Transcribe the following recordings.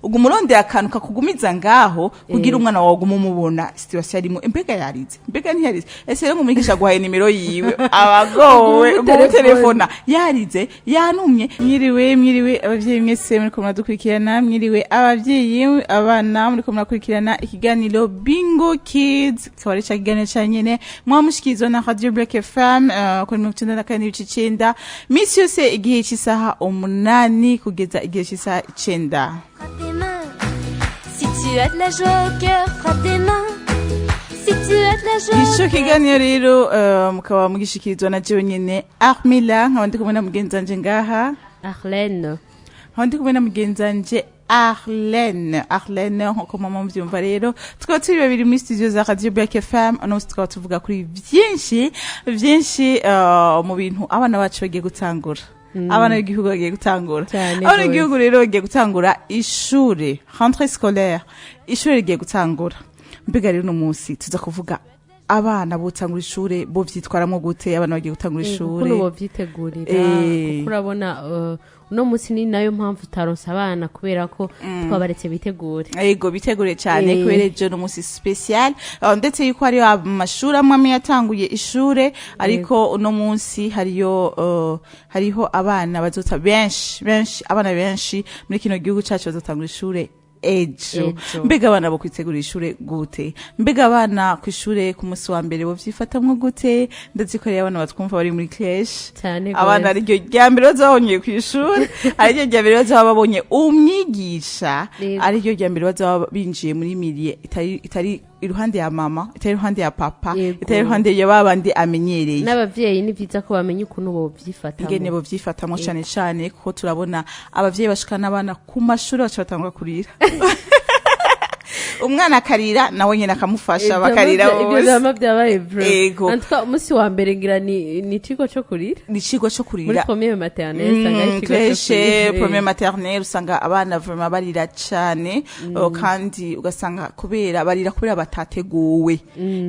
Uguma urondera akantu kakugumiza ngaho kugira umwana wawe ugume umubona situation arimo. Mbega yarize, mbega ntiyarize? Ese rero umwigisha aguhaye nimero yiwe, abagowe. Ugume Umutelefona, yarize, yanumye. Mwiriwe, mwiriwe abavyeyi mwese muriko muradukurikirana, mwiriwe abavyeyi, abana muriko murakurikirana ikiganiro Bingo Kids, kikaba ari ca kiganiro ca nyene mwamushikirizwa na Radio Black FM kuri 94.9, misi yose igihe c'isaha 8 kugeza igihe c'isaha 9. Frappe tes mains. Si tu as de la joie au cœur, frappe tes mains. Si tu as de la joie au Ico cœur. kiganiro rero mukaba mugishikirizwa na jewe nyene Armila, nkaba ndi kumwe na mugenzi wanje ngaha Arlene. Nkaba ndi kumwe na mugenzi wanje Arlene. Arlene, nkuko mama muvyumva rero, tukaba turi babiri muri studio za Radio Black FM. Uno munsi tukaba tuvuga kuri vyinshi vyinshi mu bintu abana bacu bagiye gutangura, abana b'igihugu bagiye gutangura. Cyane Abana gose. b'igihugu rero bagiye gutangura ishure, rentrée scolaire, ishure rigiye gutangura. Mbega rero uno munsi tuza kuvuga abana botangura ishure bo vyitwaramwo gute, abana bagiye gutangura ishure. Ukuntu bovyitegurira, kuko urabona uno munsi ni nayo mpamvu utaronse abana, kubera ko twabaretse bitegure. Ego, bitegure cyane, kubera ejo ni umunsi spécial. Ndetse yuko hariyo amashuri amwe amwe yatanguye ishure, ariko uno munsi hariyo hariho abana bazota benshi benshi, abana benshi muri kino gihugu cacu bazotangura ishure ejo. Ejo. Mbega abana bo kwitegura ishure gute? Mbega abana ku ishure ku munsi wa mbere bo vyifatamwo gute? Ndetse ko rero abana batwumva bari muri crèche, Cyane abana gose. ariryo rya mbere baza babonye ku ishuri, ariryo rya mbere baza babonye umwigisha, ariryo rya mbere baza binjiye muri milieu itari iruhande ya mama, itari iruhande ya papa, itari iruhande ya babandi amenyereye. N'abavyeyi ni vyiza ko bamenya ukuntu bovyifatamo. Ingene bovyifatamwo cane cane, kuko turabona abavyeyi bashikana abana ku mashuri baca batangura kurira, umwana akarira, nawe nyene akamufasha, bakarira Ibyo bose. Vyama vyabaye bro. Ego. En tout cas, umunsi wa mbere ngira ni ikigo co kurira. Ni icigwa co Muri kurira. première maternelle usanga ari ikigo co Crèche, kurira. première maternelle, usanga abana vraiment barira cane, kandi ugasanga kubera barira kubera batateguwe.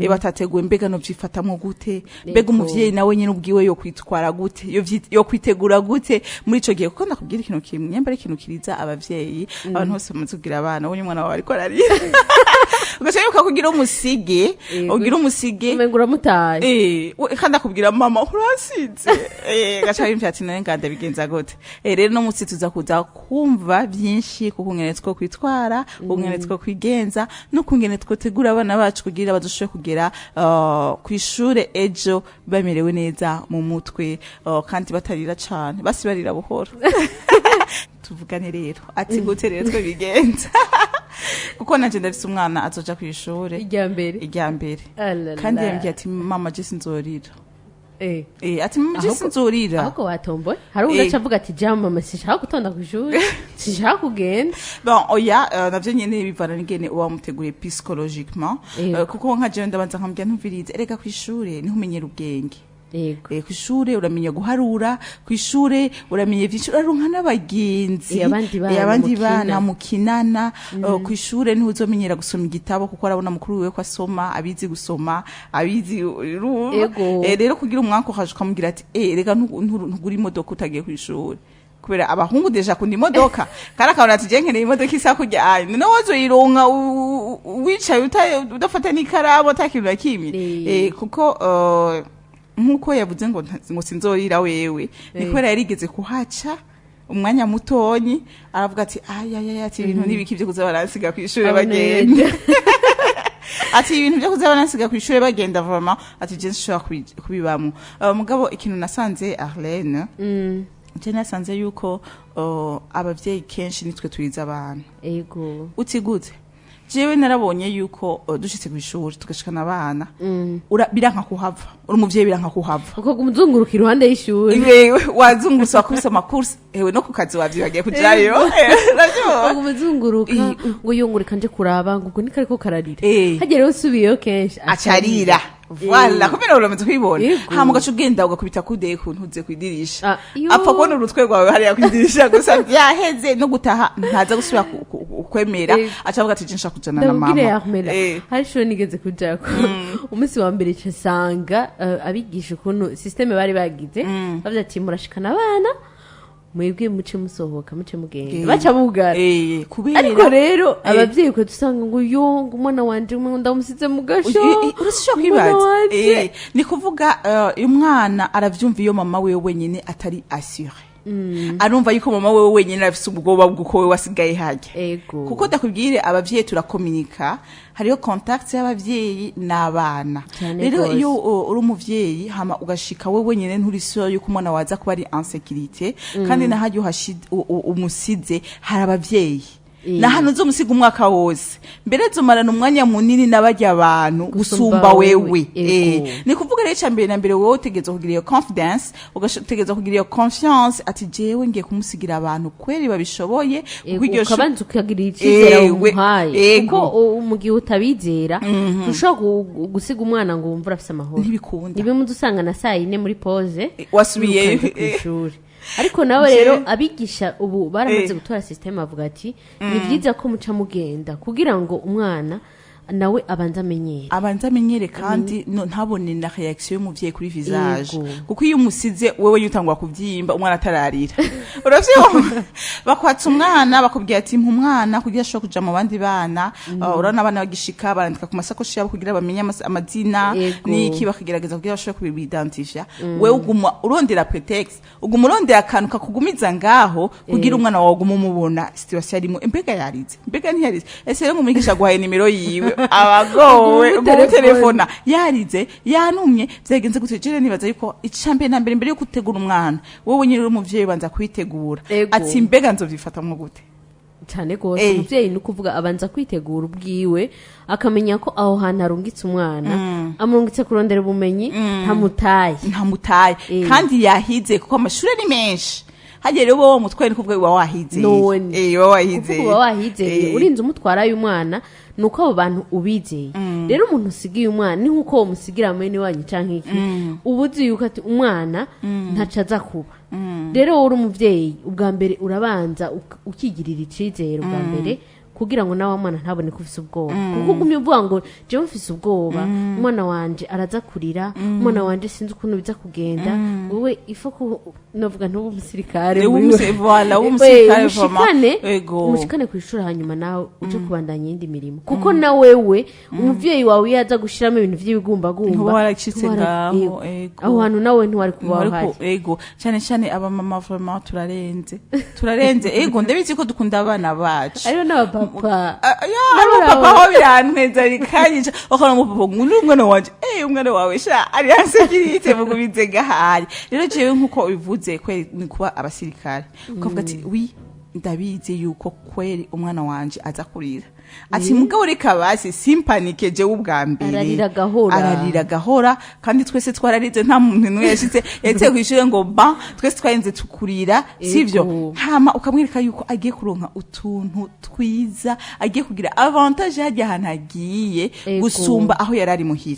Batateguwe, mbega no vyifatamwo gute? Mbega umuvyeyi nawe nyene ubwiwe yo kwitwara gute, yo kwitegura gute muri ico gihe? Kuko ndakubwira ikintu kimwe, nyamba ari ikintu kiriza abavyeyi, abantu bose bamaze kugira abana, ubonye umwana wawe ariko ararira, ugaca wibuka kugira umusige, ugira umusige. Umenga uramutaye. Kandi akubwira: "Mama, uransize." Gaca bimvya ati: "None nganda bigenza gute?" Rero no munsi tuza kuza kumva byinshi ku kungene two kwitwara, kungene two kwigenza no kungene twotegura abana bacu kugira bazoshobore kugera kw'ishure ejo bamerewe neza mu mutwe, kandi batarira cane, basi barira buhoro. Tuvugane rero ati gute rero twe bigenza, kuko nanje ndafise umwana azoja kw'ishure. Irya mbere. Irya mbere. Alala. Kandi yambwiye ati: "Mama, je sinzorira." Ati: "Mama, je sinzorira." Ahubwo watomboye, hari undi aca avuga ati: "Ja mama, sinshaka gutonda ku ishuri, sinshaka kugenda." Bon, oya, navyo nyene bivana n'ingene uba wamuteguriye psychologiquement. Kuko nka jewe ndabanza nkamubwira: "Ntumvirize, erega kw'ishure niho umenyera ubwenge." Kw'ishure uramenya guharura, kw'ishure uramenya vyinshi, uraronka n'abagenzi. Abandi bana abandi mukina. bana mukinana. Kw'ishure niho uzomenyera gusoma igitabo, kuko arabona mukuru wiwe ko asoma, abizi gusoma, abizi, urumva? Rero kugira umwaka ukaje ukamubwira ati: "Rega ntugura imodoka utagiye kw'ishure," kubera abahungu déjà akunda imodoka, kandi akabona ati: "Je nkeneye imodoka isa kurya." Ayi none wozoyironka wicaye udafata n'ikaramu, ata kintu na kimwe? Kuko nkuko yavuze ngo ngo sinzorira wewe, ni kubera yarigeze kuhaca umwanya mutonyi, aravuga ati: "Ayayaya," ati: "Ibintu n'ibiki byo kuza baransiga kw'ishure Abona bagenda?" Ati: "Ibintu byo kuza baransiga kw'ishure bagenda, vraiment," ati: "Je nshobora kubibamwo." Mugabo ikintu nasanze, Arlene, je nasanze yuko abavyeyi kenshi nitwe turiza abantu. Uti gute? Jewe narabonye yuko dushitse kw'ishuri tugashikana abana, biranka kuhava. Uri umuvyeyi, biranka kuhava. Uko umuzunguruka iruhande y'ishuri. Ewe, wazungurutse, wakubise amakursi, ewe, no ku kazi wavyibagiye kujayo. Uravyumva? Ngo umuzunguruka, ngo yungurika nje kuraba, ngo ubwo niko ariko kararira. Hagera rero usubiyeyo kenshi. Acarira. Voilà, kubera uramaze kwibona. Hama ugaca ugenda ugakubita kudeye ku ntuze kwidirisha. Ah, yo. Apfa kubona urutwe rwawe hariya kwidirisha gusa, vyaheze, no gutaha ntaza gusubira kwemera. Aca avuga ati: "Je nshaka kujana na Ndabwire mama." Armela, hari ishuri nigeze kujako, umunsi wa mbere nca nsanga abigisha ukuntu système bari bagize, bavuze ati: "Murashikana abana." Mwebwe muce musohoka, muce mugenda. Genda. Baca bugara. Kubera Ariko rero abavyeyi kwe dusanga ngo yo, ngo umwana wanje umwe ndamusize mu gasho. Urashobora Umwana kwibaza. wanje. Ni kuvuga umwana aravyumva iyo mama wiwe wenyine atari assuré, arumva yuko mama wiwe wenyine afise ubwoba bw'uko we wasigaye harya. Kuko ndakubwire, abavyeyi turakominika, hariho contact y'abavyeyi n'abana. Cyane Rero gose. iyo uri umuvyeyi, hama ugashika we wenyine nturi sûr yuko umwana waza kuba ari en sécurité, kandi na harya umusize hari abavyeyi, na hano uzomusiga umwaka wose, mbere zomarana umwanya munini n'abarya abantu gusumba gusumba wewe. Wewe. Ni kuvuga rero, icya mbere na mbere, wowe utegerezwa kugira iyo confidence, ugategerezwa kugira iyo confiance ati: "Jewe ngiye kumusigira abantu kweri babishoboye." Kuko iryo Ukabanza ukagira icyizere umuhaye, kuko mu gihe utabizera ntushobora gusiga umwana ngo wumve urafise amahoro. Ntibikunda. Ni bimwe usanga na saa 4 muri pause Wasubiyeyo. wirukanze kw'ishuri. Ariko nawe rero abigisha ubu baramaze gutora système, bavuga ati ni byiza ko muca mugenda kugira ngo umwana nawe abanze amenyere. Abanza amenyere, kandi ntabone na réaction y'umuvyeyi kuri visage. Kuko iyo umusize wewe yutangwa kuvyimba umwana atararira, uravyumva, bakwatsa umwana, bakubwira ati: "Mpa umwana kugira ashobore kuja mu bandi bana." Urabona abana bagishika barandika ku masakoshi yabo kugira bamenye amazina n'iki, bakagerageza kugira bashobore kubidentifya. Wewe uguma urondera prétexte, uguma urondera akantu kakugumiza ngaho kugira umwana wawe ugume umubona situation arimo: mbega yarize, mbega ntiyarize? Ese rero umwigisha aguhaye nimero yiwe, abagowe. Umutelefone. Umutelefona, yarize, yanumye, vyagenze gute? Jewe nibaza yuko icambere na mbere, mbere yo gutegura umwana, wowe nyine uri umuvyeyi, ubanza kwitegura ati: "Mbega nzovyifatamwo gute?" Cyane rwose. Umuvyeyi ni ukuvuga abanza kwitegura ubwiwe, akamenya ko aho hantu arungitse umwana, amurungitse kurondera ubumenyi, ntamutaye. Ntamutaye. Kandi yahize, kuko amashuri ni menshi hagiye. Rero wowe mutwaye, ni kuvuga uba wahizeye. None. Uba wahizeye. Kuvuga uba wahizeye. Urinze umutwarayo umwana, ni uko abo bantu ubizeye. Rero umuntu usigiye umwana ni nk'uko umusigira mwene wanyu canke iki, uba uzi yuko ati umwana ntaco aza kuba. Rero wowe uri umuvyeyi, ubwa mbere urabanza ukigirira icizere ubwa mbere, kugira ngo nawe mwana ntabone ko ufise ubwoba, kuko ugumye uvuga ngo jewe mfise ubwoba, umwana wanje araza kurira, umwana wanje sinzi ukuntu biza kugenda, wowe ifo ko novuga ntuba umusirikare muri we. Voilà, ube umusirikare vraiment. Umushikane, umushikane ku ishuri, hanyuma nawe uje kubandanya iyindi mirimo, kuko na wewe umuvyeyi wawe iyo aza gushiramo ibintu vy'ibigumbagumba, ntuba waracitse ngaho. Yego. Ego. Aho hantu nawe ntiwari kuba Ariko uhari. Ego, cyane cyane abamama vraiment turarenze, turarenze. Ego, ndabizi ko dukunda abana bacu. Hariho n'abapapa. Ah, ya, hariho papa aho birantweza bikanyica, bakabona umupapa ngo ni umwana wanje, umwana wawe sha ari en sécurité, mugumize gahari. Rero jewe nkuko ubivuze kweri, ni kuba abasirikare, ukavuga ati: "Oui, ndabizi yuko kweri umwana wanje aza kurira," ati: "Mugabo reka basi simpanike jewe ubwa mbere." Ararira gahora. Ararira gahora, kandi twese twararize, nta muntu n'umwe yashitse yateye kw'ishure ngo ba twese twarenze tukurira, sivyo? Hama ukamwereka yuko agiye kuronka utuntu twiza, agiye kugira avantage hajya ahantu agiye gusumba aho yari ari muhira.